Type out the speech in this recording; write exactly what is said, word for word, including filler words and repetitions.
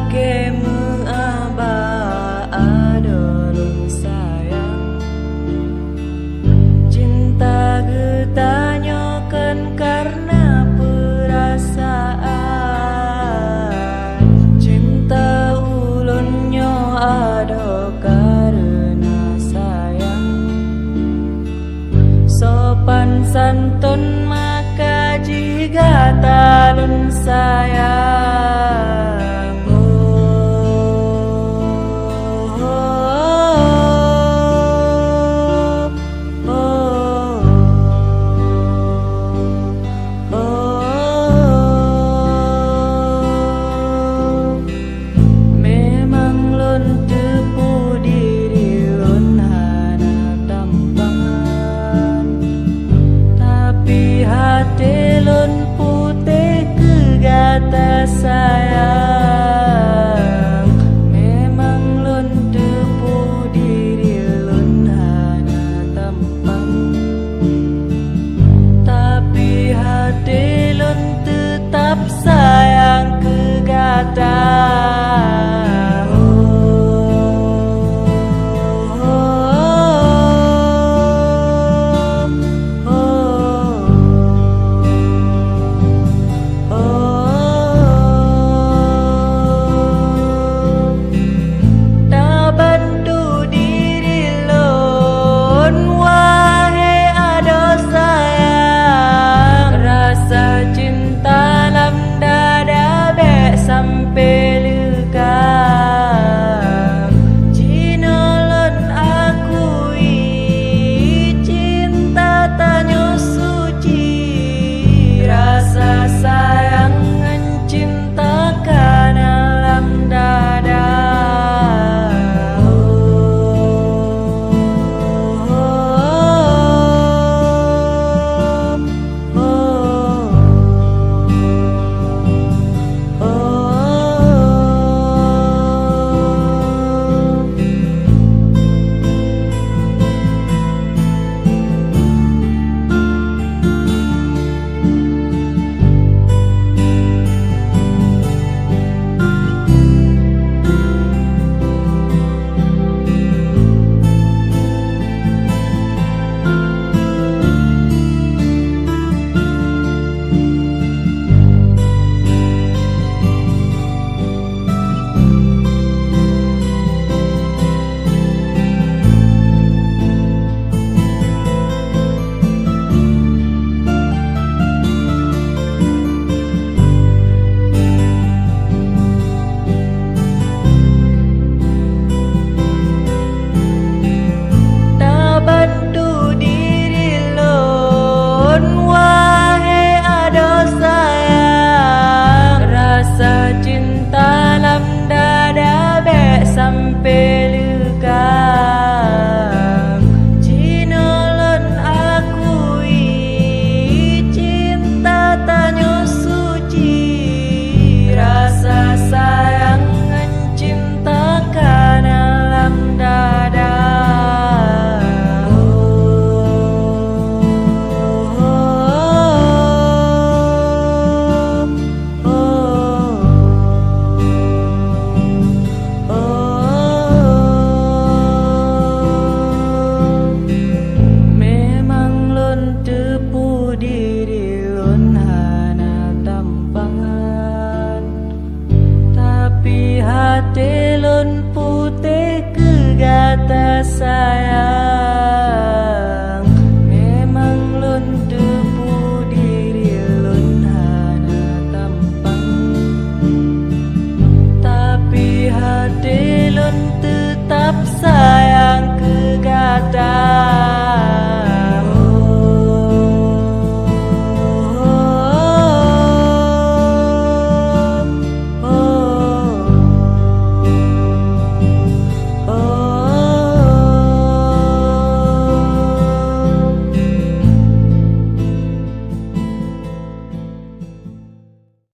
Keu meu'ah bak adoe lôn sayang, cinta geutanyoe kon kareuna peurasaan. Cinta ulôn nyoe adoe kareuna sayang. Sopan santun maka jih gata lôn sayang. Oh, oh, oh, oh, oh. Memang lôn teupeu diri lôn hana tampan, tapi até lôn putéh keu gata sayang. Memang lôn teupeu diri lôn hana tampan, tapi até lôn teutap sayang keu gata. Oh, oh, oh, oh, oh, oh. Tabantu diri lôn, wahé adoe sayang, rasa cinta lam dada bèk sampai leukang. Jinoe lôn akui, cinta tanyoe suci, rasa sayang ngon cinta ka na lam dada. Oh, oh, oh, oh. Tabantu diri lôn, wahé adoe sayang, rasa cinta lam dada bèk sampai leukang. Jinoe lôn akui, cinta tanyoe suci, rasa sayang ngon cinta ka na lam dada. Oh, oh, oh, oh, oh, oh. Memang lôn teupeu diri lôn hana tampan, tapi até lôn putéh keu gata sayang.